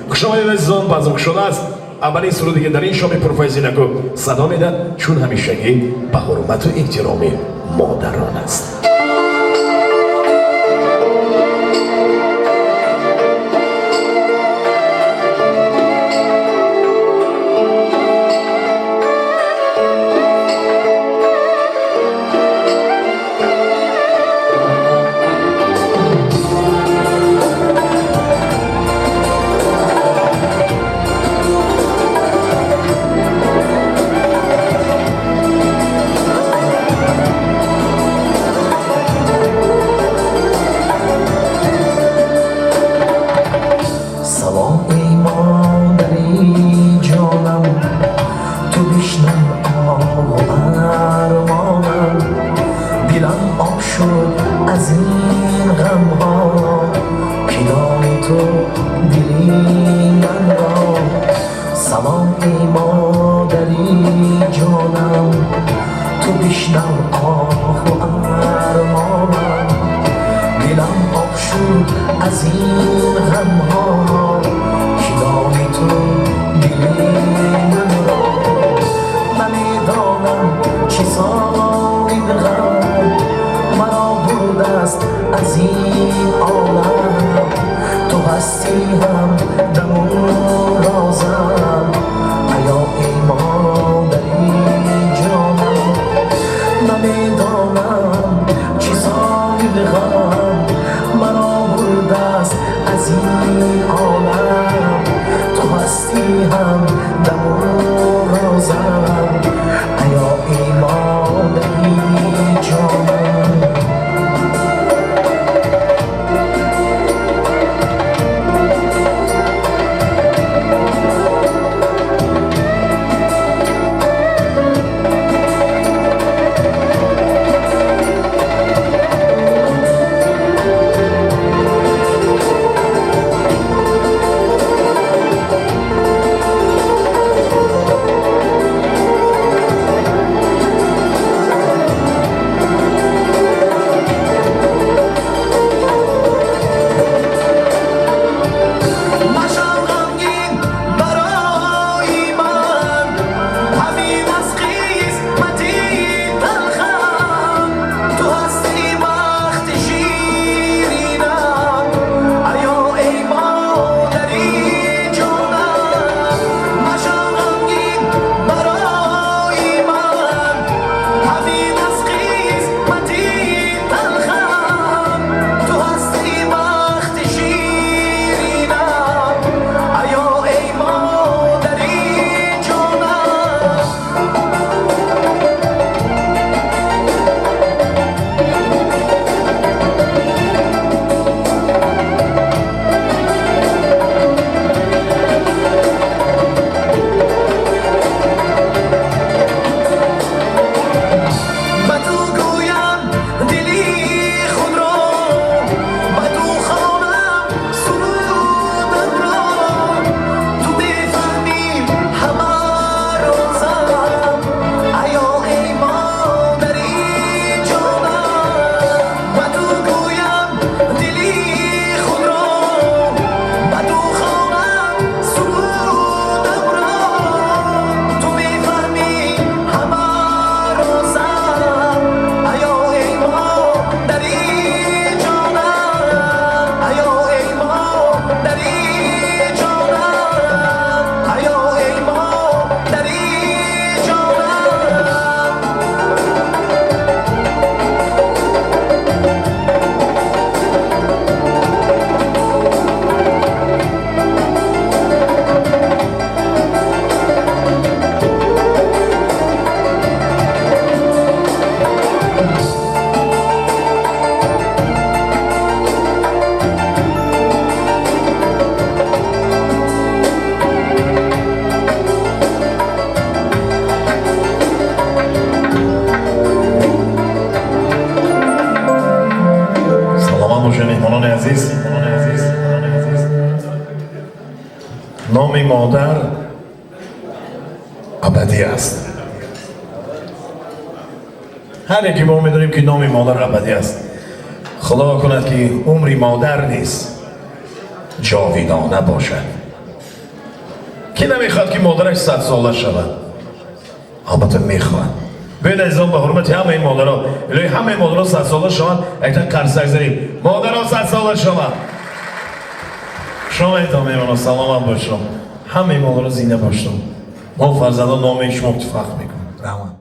Хуш омадед, азизон, базм кушода аст. Аввалин суруде ки дар ин шоми пурфайзи наку садо медиҳад, чун ҳамешагӣ ба ҳурмату эҳтироми модарон аст. Салом, эй модари ҷонам, ту бишнав оҳу армонам. Дилам об шуд аз ин ғамҳо, ки донӣ ту дили манро. Салом, эй модари ҷонам, ту бишнав оҳу армонам. Дилам об шуд аз ин ғамҳо, ки донӣ ту дили манро. Намедонам чӣ соли ғам маро бурдаст аз ин олам. Ту ҳастӣ ҳамдаму розам, аё эй модари ҷонам. Намедонам чӣ соли ғам маро бурдаст аз ин олам. Ту ҳастӣ ҳамдаму розам, аё эй модари ҷонам. Машав ғамгин барои ман, ҳамин аз қисмати талхам. Ту ҳастӣ бахти ширинам, аё эй модари ҷонам. Машав ғамгин барои ман, ҳамин аз қисмати талхам. Ту ҳастӣ бахти ширинам, аё эй модари ҷонам. Ба ту гӯям дили худро, ба ту хонам сурудамро. Ту бифаҳмӣ ҳама розам, аё эй модари ҷонам. Ба ту гӯям дили худро, ба ту хонам сурудамро. Ту бифаҳмӣ ҳама розам, аё эй модари ҷонам. Аё эй модари ҷонам, аё эй модари ҷонам. Саломат бошед, меҳмонони азиз. Номи модар абадӣ аст. Ҳар яке мо медонем, ки номи модар абадӣ аст. Худо кунад, ки умри модар нест. Ҷовидона бошад. Кӣ намехоҳад, ки модараш 100-сола шавад? Албатта, мехоҳад. Биёед, азизон, ба ҳурмати ҳамаи модаро, илоҳи ҳамаи модаро 100-сола шаванд, якта қарсак занем. Модаро 100-сола шаванд! Шумо метавон, меҳмоно, саломат бошед, ҳамаи модаро зинда бошед. Мо, фарзандон, номаи шумо фахр мекунем.